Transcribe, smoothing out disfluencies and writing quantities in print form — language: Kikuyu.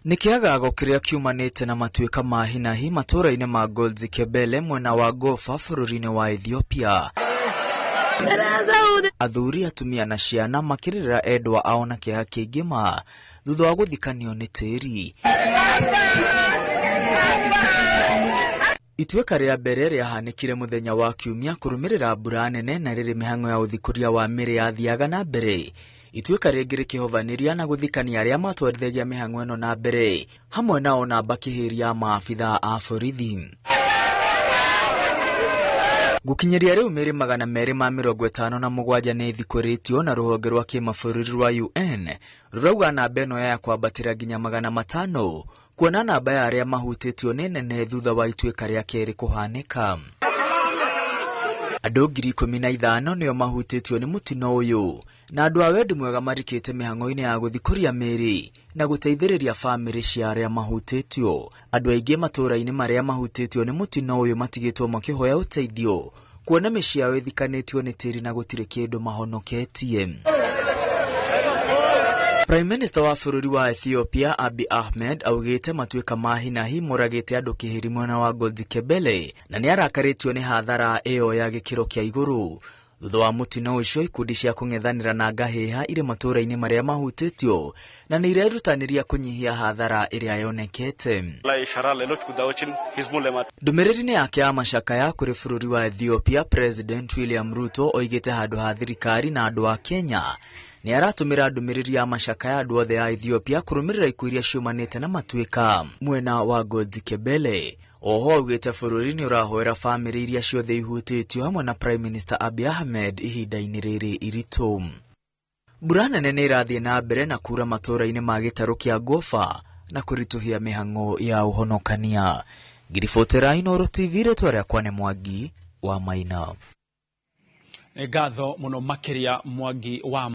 Nĩ kĩagago kĩrĩa kiumanĩte na matuĩka ma hinahi matũũra-inĩ ma Golzi Kebele mwena wa Gofa bũrũri-inĩ wa Ethiopia. Athuri, atumia na ciana makĩrĩrĩra endwa ao na kĩeha kĩingĩ ma thutha wa gũthikanio nĩ tĩri. Ituĩka rĩa mbere rĩahanĩkire mũthenya wa Kiumia kũrũmĩrĩra mbura nene na rĩrĩ mĩhang'o ya ũthikũria wa mĩrĩ yathiaga na mbere. Ituĩka rĩngĩ rĩkĩhovanĩria na gũthikania arĩa matwarithagia mĩhang'o ĩno na mbere hamwe nao namba kĩhĩri ya maabithaa a borithi. Gũkinyĩria rĩu mĩrĩ 257 nĩ ĩthikũrĩtio na rũhonge rwa kĩmabũrũri rwa UN rũrauga namba ĩno ya kwambatĩra nginya 500 kuona namba ya arĩa mahutĩtio nĩ nene thutha wa ituĩka rĩa kerĩ kũhanĩka. Andũ 15,000 nĩo mahutĩtio nĩ mũtino ũyũ na andũ a wendi mwega marikĩte mĩhang'o-inĩ ya gũthikũria mĩrĩ na gũteithĩrĩria bamĩrĩ cia arĩa mahutĩtio. Andũ aingĩ matũũra-inĩ marĩa mahutĩtio nĩ mũtino ũyũ matigĩtwo makĩhoya ũteithio kuona mĩciĩ yao ĩthikanĩtio nĩ tĩri na gũtirĩ kĩndũ mahonoketie. Prime Minister wa bũrũri wa Ethiopia Abiy Ahmed augĩte matuĩka ma hinahi moragĩte andũ kĩhĩri mwena wa Goldi Kebele na nĩ arakarĩtio nĩ hathara ĩyo ya gĩkĩro kĩa igũrũ. Thutha wa mũtino ũcio ikundi cia kũng'ethanĩra na ngahĩha irĩ matũũra-inĩ marĩa mahutĩtio na nĩ irerutanĩria kũnyihia hathara ĩrĩa yonekete. Ndũmĩrĩri-inĩ yake ya macakaya kũrĩ bũrũri wa Ethiopia, President William Ruto oigĩte handũ ha thirikari na andũ a Kenya nĩ aratũmĩra ndũmĩrĩri ya macakaya andũ othe a Ethiopia kũrũmĩrĩra ikuũ iria ciumanĩte na matuĩka mwena wa Goldi Kebele. Oho augĩte bũrũri nĩ ũrahoera bamĩrĩ iria ciothe ihutĩtio hamwe na Prime Minister Abiy Ahmed ihinda-inĩ rĩrĩ iritũ. Mbura nene nĩ ĩrathiĩ na mbere na kura matũũra-inĩ ma gĩtarũ kĩa Gofa na kũritũhia mĩhang'o ya ũhonokania. Ngiribotera Inooro TV, rĩtwa rĩakwa nĩ Mwangi wa Maina. Ngatho mũno makĩria Mwangi wa